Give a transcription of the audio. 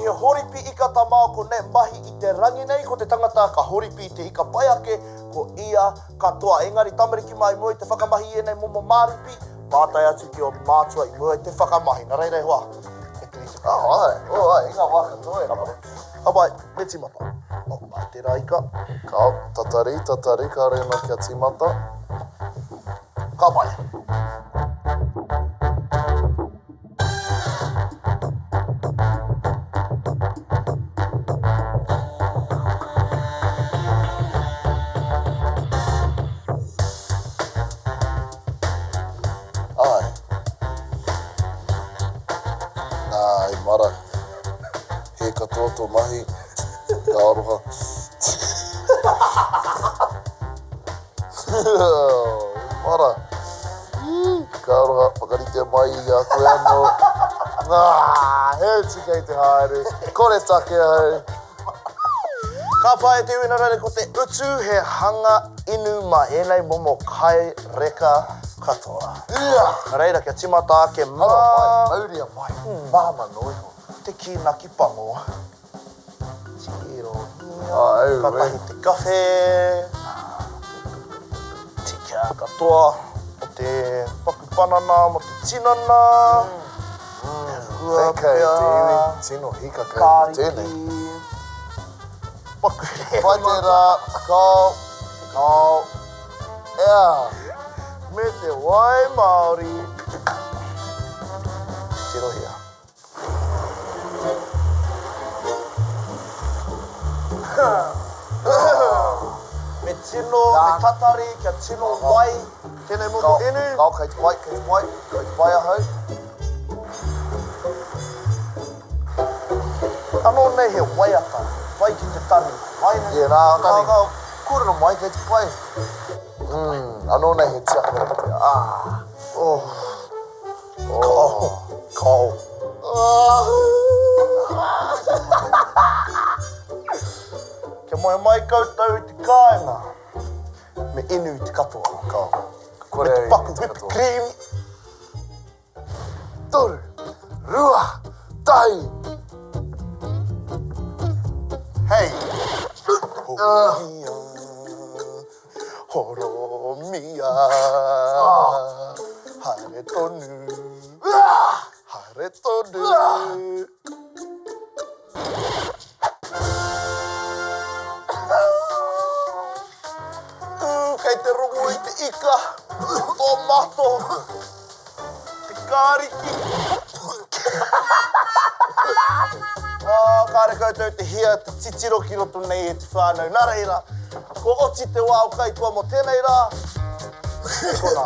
he horipi ika tā māua ko Nat mahi i te rangi nei, ko te tangata ka horipi i te ika pai ake, ko ia ka toa. Engari tamariki mā i mua i te whakamahi i ēnei momo māripi, pātai atu ki ō mātua i mua i te whakamahi. Nā reira e hoa, e te rite. Oh ai, oh ai, i ngā wā katoa e hoa. Ka pai, me tīmata. Oh, mā tērā ika. Ka, tatari, tatari, kāre anō kia tīmata. Ka pai. Āe. Nā, e mara. Hē katoa tō mahi. Ka aroha. E mara. Ka aroha, whakaritea mai i a koe anō. Ngā, he utu kei te haere. Kore take ahau. Ka pai e te iwi nā reira ko te utu he hanga inu mā ēnei momo kai reka katoa. Nā reira kia tīmata ake mā. Hara mai, mauria mai, māmā noa iho. Te kīnaki pango. Tirohia, katahi te kawhe. Tika katoa o te paku panana mo te tinana. Hua pea. Te iwi, tino hikaka i tēnei. Paku Pai tērā, kao, kao, ea. Me te wai Māori. Tirohia. Me tino, me tatari, kia tino wai tēnei momo inu. Kao, kei te pai, kei te pai, kei te pai ahau. Anō nei he waiata, pai ki te taringa. Wai nei Yeah, nā, kao, kao, kōrero mai, kei te pai. Mm, anō nei he tiako, ah. Oh. Kao, kao. Kia moe mai koutou i te kāinga, me inu i te katoa. Kao. Me te paku whipped cream. Toru, rua, tahi. Hei. Horomia, horomia, haere tonu, haere tonu. Ū, kei te rongo i te ika, tō mato, te kāriki. Oh, kāre koutou te hia, te titiro ki roto nei e te whānau. Nā reira, kua oti te wā o Kaitoa mō tēnei rā. Kei konā.